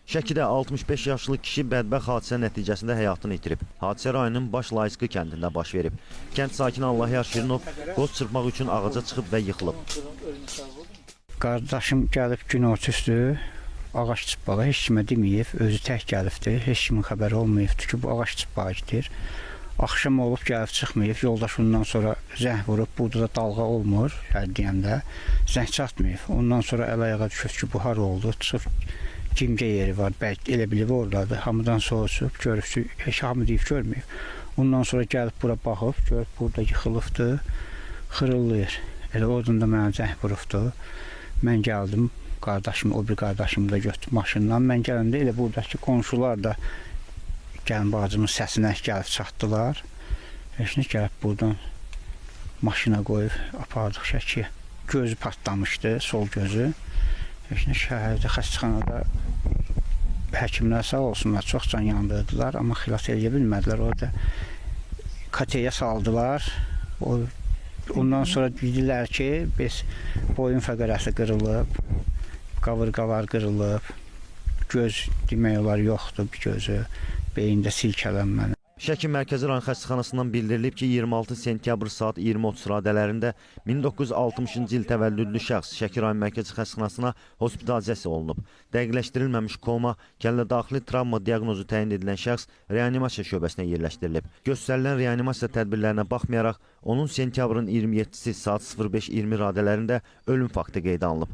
Şəkidə 65 yaşlı kişi bədbəxt hadisə nəticəsində həyatını itirib. Hadisə rayonun Baş Layıskı kəndində baş verib. Kənd sakini Allahyar Şirinov qoz çırpmaq üçün ağaca çıxıb və yıxılıb. Qardaşım gəlib günorta üstü ağac çırpmağa, heç kimə deməyib, özü tək gəlibdi, heç kimin xəbəri olmayıbdı ki, bu ağac çırpmağa gedir. Axşam olub gəlib çıxmayıb, yoldaş ondan sonra zəng vurub, burada da dalğa olmur, hər deyəndə zəng çatmayıb. Ondan sonra əl-ayağa düşüb ki, bu har oldu, çıxıb cimcə yeri var, bəlkə elə bilib oradadır. Hamıdan soruşub, görüb ki, heç hamı deyib görməyib. Ondan sonra gəlib bura baxıb, görüb burada yıxılıbdı, xırıldayır. Elə oradan da mənə zəng vurubdu. Mən gəldim, qardaşım, o bir qardaşımı da götürdüm maşından. Mən gələndə elə buradakı qonşular da gəlin bacımın səsinə gəlib çatdılar. Heç nə gəlib buradan maşına qoyub apardıq Şəkiyə. Gözü partlamışdı, sol gözü. Heç nə şəhərdə, xəstəxanada həkimlər sağ olsunlar, çox can yandırdılar, amma xilas eləyə bilmədilər. Orada KT-yə saldılar. Ondan sonra dedilər ki, biz boyun fəqərəsi qırılıb, qavırğalar qırılıb, göz demək olar yoxdur bir gözü, beyində silkələnmə. Şəki Mərkəzi Rayon Xəstəxanasından bildirilib ki, 26 sentyabr saat 20:30 radələrində 1960-cı il təvəllüdlü şəxs Şəki Rayon Mərkəzi Xəstəxanasına hospitalizasiya olunub. Dəqiqləşdirilməmiş koma, kəllə-daxili travma diaqnozu təyin edilən şəxs reanimasiya şöbəsinə yerləşdirilib. Göstərilən reanimasiya tədbirlərinə baxmayaraq, onun sentyabrın 27-si saat 05:20 radələrində ölüm faktı qeydə alınıb.